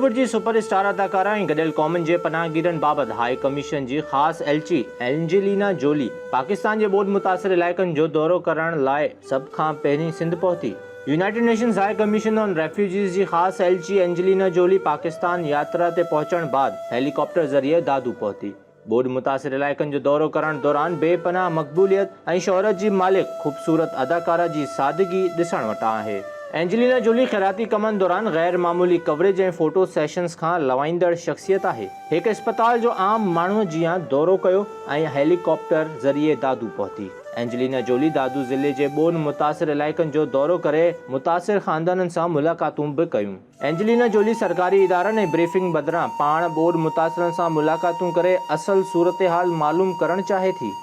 Wood جي super star اداڪارا ۽ گڏيل قومن جي پناهگيرن بابت هاء ڪميشن جي خاص ايلچي اينجلينا جولي پاڪستان جي ٻوڏ متاثر علائقن جو دورو ڪرڻ لاء سڀ کان پهرين سنڌ پهتي. United Nations High Commission on Refugees جي خاص ايلچي اينجلينا جولي پاڪستان ياترا تي پهچڻ بعد هيلي ڪاپٽر ذريعي دادو پهتي. ٻوڏ متاثر علائقن جو دورو ڪرڻ دوران بي پناهه مقبوليت ۽ شهرت جي مالڪ خوبصورت اداڪاره جي سادگي ڏسڻ وٽان آهي. اينجلينا جولي خيراتي ڪمن دوران غير معمولي ڪوريج ۽ فوٽو سيشنز کان لوائيندڙ شخصيت آهي. هڪ اسپتال جو عام ماڻهوء جيان دورو ڪيو ۽ هيلي ڪاپٽر ذريعي دادو پهتي. اينجلينا جولي دادو ضلعي جي ٻوڏ متاثر علائقن جو دورو ڪري متاثر خاندانن سان ملاقاتون به ڪيون. اينجلينا جولي سرڪاري ادارن ۽ بريفنگ بدران پاڻ ٻوڏ متاثرن سان ملاقاتون ڪري اصل صورتحال معلوم ڪرڻ چاهي ٿي.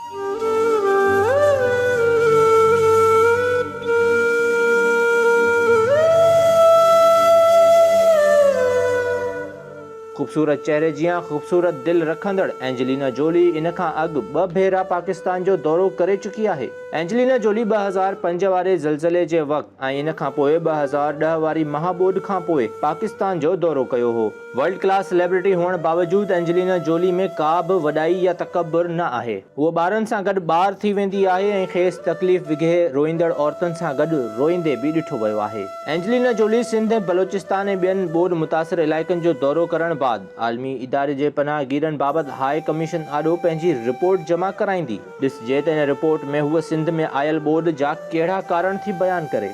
خوبصورت چهري جيان خوبصورت دل رکندڙ اينجلينا جولي ان کان اڳ ٻه ڀيرا پاڪستان جو دورو ڪري چڪي آهي. اينجلينا جولي 2005 واري زلزلي جي وقت ۽ ان کان پوء 2010 واري مها ٻوڏ کان پوء پاڪستان جو دورو ڪيو هو. ورلڊ ڪلاس سليبرٽي هئڻ باوجود اينجلينا جولي ۾ ڪا به وڏائي يا تڪبر نه آهي. هوء ٻارن سان گڏ ٻار ٿي ويندي آهي ۽ کيس تڪليف وگهي روئيندڙ عورتن سان گڏ روئيندي به ڏٺو ويو آهي. اينجلينا جولي سنڌ ۽ بلوچستان ۽ ٻين ٻوڏ متاثر علائقن جو دورو ڪرڻ بعد عالمي اداري جي پناهگيرن بابت هاء ڪميشن آڏو پنهنجي رپورٽ جمع ڪرائيندي. ڏسجي ته ان رپورٽ ۾ هوء سنڌ ۾ آيل ٻوڏ جا ڪهڙا ڪارڻ ٿي بيان ڪري.